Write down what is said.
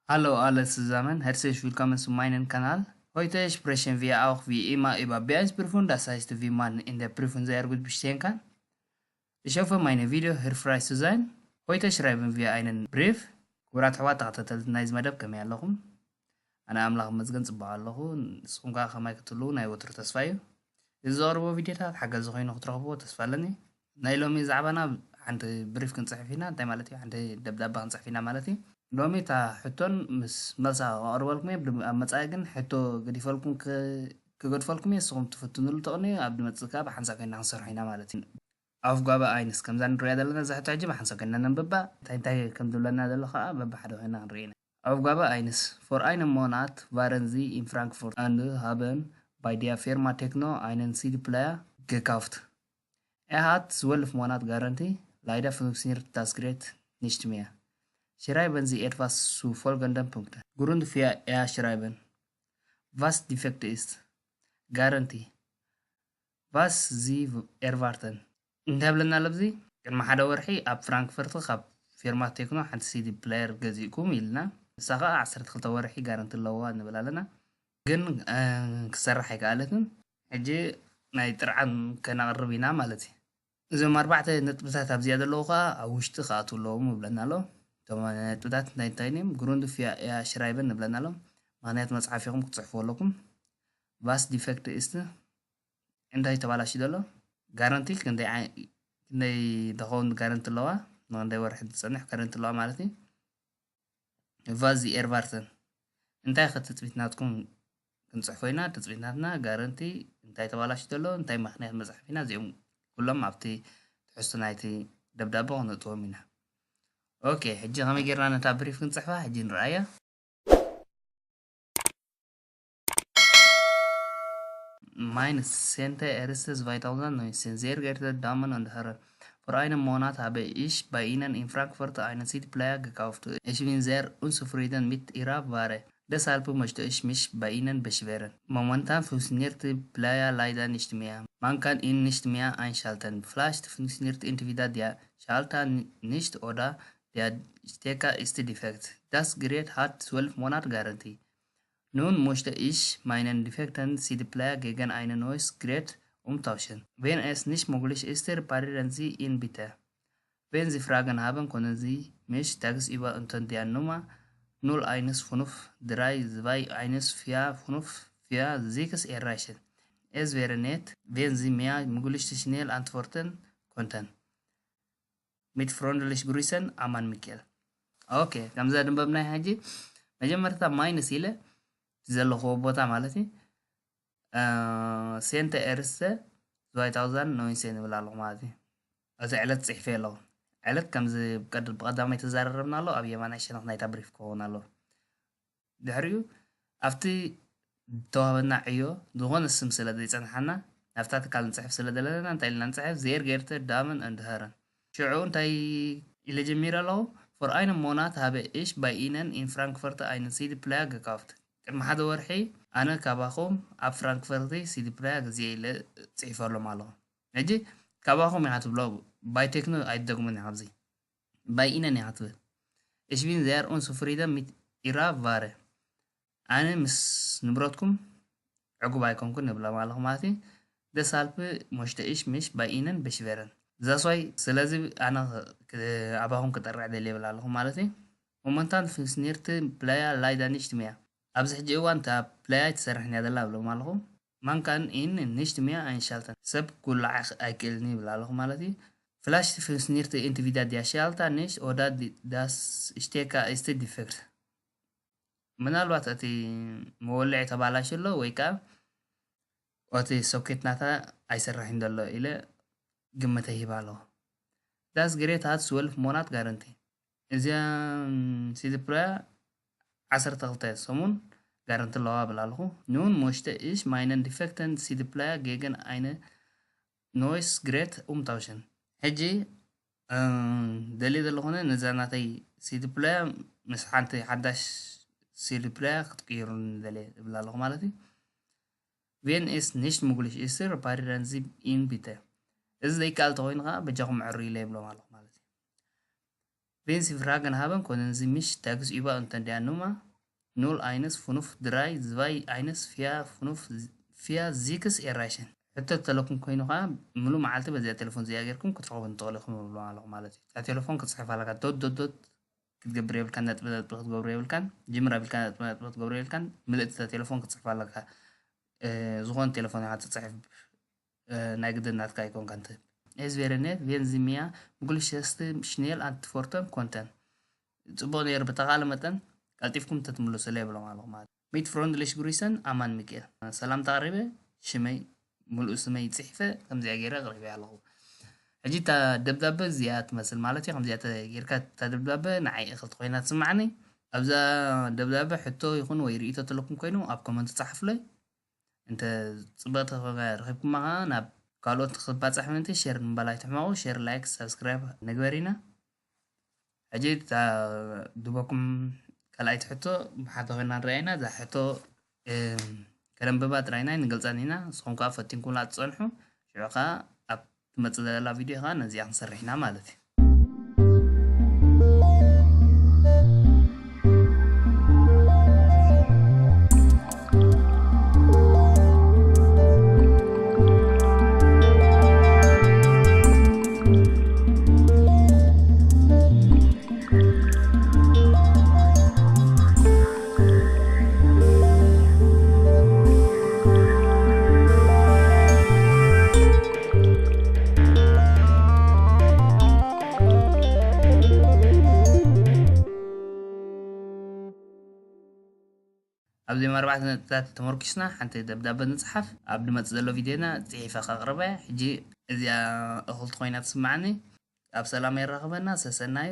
Hallo alle zusammen, herzlich willkommen zu meinem Kanal. Heute sprechen wir auch wie immer über Beeins Prüfung, das heißt, wie man in der Prüfung sehr gut bestehen kann. Ich hoffe, meine Video hilfreich zu sein. Heute schreiben wir einen Brief. ክቡራት ኣሕዋት ተኸታተልቲ ናይዚ መደብ ከመይ ኣለኹም? ኣነ ኣምላኽ ይመስገን ጽቡቕ ኣለኹ። ንስኹም ከኣ ከማይ ክትህልዉ ናይ ወትሩ ተስፋ እዩ። እዚ ዘቕርቦ ቪድዮታት ሓጋዚ ኮይኑ ክትረኽብዎ ተስፋ ኣለኒ። ናይ ሎሚ ዛዕባና ሓንቲ ብሪፍ ክንጽሕፍ ኢና። እንታይ ማለት እዩ? ሓንቲ ደብዳበ ክንጽሕፍ ኢና ማለት እዩ። ሎሚ እታ ሕቶን ምስ መልሳ ከቕርበልኩም እየ። ኣብ መጻኢ ግን ሕቶ ገዲፈልኩም ክ-፣ ክገድፈልኩም እየ። ንስኹም ትፍትኑሉ ተቕንዩ ኣብ ዝመጽእ ከኣ ብሓንሳብ ኮይና ክንሰርሖ ኢና ማለት እዩ። Aufgabe eins፣ ከምዛ ንሪኣ ዘለና እዛ ሕቶ ሕጂ ብሓንሳብ ኮይና ነንብባ። እንታይ እንታይ ከም ዝብለና ዘሎ ከኣ በብሓደ ኮይና ክንርኢ ኢና። Aufgabe eins: Vor einem Monat waren sie in Frankfurt und haben bei der Firma Techno einen C D Player gekauft. Er hat zwölf Monate Garantie. Leider funktioniert das Gerät nicht mehr. Schreiben Sie etwas zu folgenden Punkten. Grund für Ihr Schreiben: Was defekt ist. Garantie. Was Sie erwarten. እንታይ ብለና ኣሎ ኣብዚ? ቅድሚ ሓደ ወርሒ ኣብ ፍራንክፈርት ካብ ፊርማ ቴክኖ ሓንቲ ሲዲ ፕሌየር ገዚእኩም ኢልና። ንሳ ኸዓ ዓሰርተ ክልተ ወርሒ ጋረንቲ ኣለዋ ንብል ኣለና። ግን፣ እ፣ ክሰርሕ ኣይከኣለትን። ሕጂ ናይ ጥርዓን ከነቕርብ ኢና ማለት እዩ። እዞም ኣርባዕተ ነጥብታት ኣብዚኣ ዘለዉ ኸዓ ኣብ ውሽጢ ክኣትዉ ኣለዎም ይብለና ኣሎ። እቶም ነጥብታት እንታይ እንታይ እዮም? Grund für Ihr Schreiben ንብለና ኣሎ። ምኽንያት መጽሓፊኹም ክትጽሕፉ ኣለኩም። Was defekt ist፣ እንታይ ተባላሽዩ ዘሎ? ጋረንቲ ክንደይ ዓይ-፣ ክንደይ ዝኸውን ጋረንቲ ኣለዋ? ንክንደይ ወርሒ ዝጸንሕ ጋረንቲ ኣለዋ ማለት እዩ። Was Sie erwarten፣ እንታይ ከ ትጽቢት ናትኩም ክንጽሕፎ ኢና? ትጽቢት ናትና ጋረንቲ እንታይ ተባላሽዩ ዘሎ? እንታይ ምኽንያት መጽሓፍ ኢና? እዚኦም ኩሎም ኣብቲ ትሕዝቶ ናይቲ ደብዳበ ክነእትዎም ኢና። ኦኬ፣ ሕጂ ከመይ ጌርና ነታ ብሪፍ ክንጽሕፋ ሕጂ ንርኣያ። Meine Sente erste zweitausendneunzehn. Sehr geehrte Damen und Herren, vor einem Monat habe ich bei Ihnen in Frankfurt einen C D-Player gekauft. Ich bin sehr unzufrieden mit Ihrer Ware. Deshalb möchte ich mich bei Ihnen beschweren. Momentan funktioniert der Player leider nicht mehr. Man kann ihn nicht mehr einschalten. Vielleicht funktioniert entweder der Schalter n-, nicht oder der Stecker ist defekt. Das Gerät hat zwölf Monate Garantie. Nun möchte ich meinen defekten C D-Player gegen ein neues Gerät umtauschen. Wenn es nicht möglich ist, reparieren Sie ihn bitte. Wenn Sie Fragen haben, können Sie mich tagsüber unter der Nummer null eins fünf drei zwei eins vier fünf vier sechs erreichen. Es wäre nett, wenn Sie mir möglichst schnell antworten könnten. Mit freundlichen Grüßen, Aman Mikel. ኦኬ፣ ከምዛ ድንበብናይ ሕጂ መጀመርታ ማይንስ ኢለ ዘለኽዎ ቦታ ማለት እዩ። እ፣ ሴንተ ኤርስተ ዝዋይ ታውዛን ኖይንሴን ይብል ኣለኹ ማለት እዩ። እቲ ዕለት ጽሒፈ ኣለኹ። ዕለት ከምዚ ብቀድ-፣ ብቐዳማይ ተዛረረብና ኣሎ፣ ኣብ የማናይ ሸነኽ ናይታ ብሪፍ ክኸውን ኣለዎ። ድሕሪኡ ኣብቲ ዝተዋህበና ዕዮ ዝኾነ ስም ስለ ዘይጸንሓና፣ ናብታ ትካል ንጽሕፍ ስለ ዘለና እንታይ ኢልና ንጽሕፍ? Sehr geehrte Damen und Herren። ሽዑ እንታይ ኢለ ጀሚረ ኣለኹ? Vor einem Monat habe ich bei Ihnen in Frankfurt einen C D-Player gekauft። ቅድሚ ሓደ ወርሒ ኣነ ካባኹም ኣብ ፍራንክፈርቲ ሲዲ ፕላያ ገዚኤ ኢለ ጽሒፈሎም ኣለኹ። ሕጂ ካባኹም ኢኻ ትብሎ፣ ባይ ቴክኖ ኣይትደግሙን ኢኻ ኣብዚ። ባይ ኢነን ኢኻ ትብል። Ich bin sehr unzufrieden mit Ihrer Ware። ኣነ ምስ ንብረትኩም ዕጉብ ኣይኮንኩን ንብሎም ኣለኹ ማለት እዩ። Deshalb möchte ich mich bei Ihnen beschweren። That's why፣ ስለዚ ኣነ ክ-፣ ኣባኹም ክጠርዕ ደልየ ይብል ኣለኹ ማለት እዩ። Momentan funktioniert der Player leider nicht mehr። ኣብዚ ሕጂ እዋን እታ ፕለያ ኣይትሰርሕን እያ ዘላ እብሎም ኣለኹ። Man kann ihn nicht mehr einschalten። ሰብ ክውልዓ ኣይክ-፣ ኣይክእልን ይብል ኣለኹ ማለት እዩ። Vielleicht funktioniert entweder der Schalter nicht oder die, das Stecker ist defekt። ምናልባት እቲ መወልዒ ተባላሽ ኣሎ ወይ ከዓ እቲ ሶኬት ናታ ኣይሰርሕን ዘሎ ኢለ ግምተ ይህብ ኣለኹ። Das Gerät hat zwölf Monate Garantie። እዚኣ፣ ም፣ ሲዲ ፕላያ ዓሰርተ ክልተ ሰሙን ጋረንቲ ኣለዋ እብል ኣለኹ። Nun möchte ich meinen defekten C D-Player gegen ein neues Gerät umtauschen። ሕጂ፣ እ፣ ደልየ ዘለኹ ነዛ ናተይ ሲዲ ፕላያ ምስ ሓንቲ ሓዳሽ ሲዲ ፕላያ ክትቅይሩኒ ደልየ እብል ኣለኹ ማለት እዩ። Wenn es nicht möglich ist, reparieren Sie ihn bitte። እዚ ዘይከኣል ተኾይኑ ኸዓ በጃኹም ዕሩ ኢለ ይብሎም ኣለኹ ማለት እዩ። Wenn Sie Fragen haben, können Sie mich tagsüber unter der Nummer null eins fünf drei zwei eins vier fünf vier sechs erreichen. ሕቶ ተለኩም ኮይኑ ከዓ፣ ምሉእ መዓልቲ በዚኣ ቴሌፎን እዚኣ ጌርኩም ክትረኽቡ ትኽእሉ ኢኹም እብሎ ኣለኹ ማለት እዩ። እታ ቴሌፎን ክትጽሕፍ ኣለካ። ዶት ዶት ዶት ክትገብር የብልካን፣ ነጥቢ ነጥቢ ክትገብሩ የብልካን፣ ጅምር ኣቢልካ ነጥቢ ነጥቢ ክትገብሩ የብልካን፣ ምልእቲ እታ ቴሌፎን ክትጽሕፍ ኣለካ። ዝኾነ ቴሌፎን ኢኻ ትጽሕፍ፣ ናይ ግድን ናትካ ኣይኮንካን ትህብ። Es wäre nett, wenn Sie mir möglichst schnell antworten könnten. ጽቡቕ ነይሩ፣ ብተኻለ መጠን ቀልጢፍኩም ተትምልሱለይ ይብሎም ኣለኹ ማለት። Mit freundlichen Grüßen, ኣማን ሚካኤል። ሰላምታ ኣቕሪበ፣ ሽመይ፣ ምሉእ ስመይ ጽሒፈ ከምዚኣ ገይረ ኣቕሪበያ ኣለኹ። ሕጂ እታ ደብዳበ እዚኣ ትመስል ማለት እዩ። ከምዚኣ ተ-፣ ጌርካ እታ ደብዳበ ንዓይ እኽልቲ ኮይና ትስምዓኒ። ኣብዛ ደብዳበ ሕቶ ይኹን ወይ ርእይቶ ተለኩም ኮይኑ ኣብ ኮመንት ጸሓፉለይ። እንተ ጽብቕቲ ኮይና ረኺብኩማ ኸኣ ናብ ካልኦት ክባጻሕ ምእንቲ ሼር ምባል ኣይትሕመቑ። ሼር፣ ላይክ፣ ሳብስክራይብ ንግበር ኢና። ሕጂ እታ ድበኩም ካልኣይቲ ሕቶ ብሓደ ኮይና ንርኣያ ኢና። እዛ ሕቶ፣ እም፣ ከነንብባ ጥራይ ኢና፣ ንገልጻን ኢና። ንስኹም ከኣ ፈቲንኩምላ ትጸንሑ። ሽዑ ከኣ ኣብ ትመጽእ ዘላ ቪድዮ ከኣ ነዚኣ ክንሰርሕ ኢና ማለት እዩ። ኣብዚኦም ኣርባዕተ ነጥብታት ተመርኪስና ሓንቲ ደብዳበ ንጽሓፍ። ኣብ ድመጽእ ዘሎ ቪድዮና ጽሒፈ ከቕርበ። ሕጂ እዚኣ እኹልቲ ኮይና ትስምዓኒ። ኣብ ሰላም የራኽበና። ሰሰናዩ።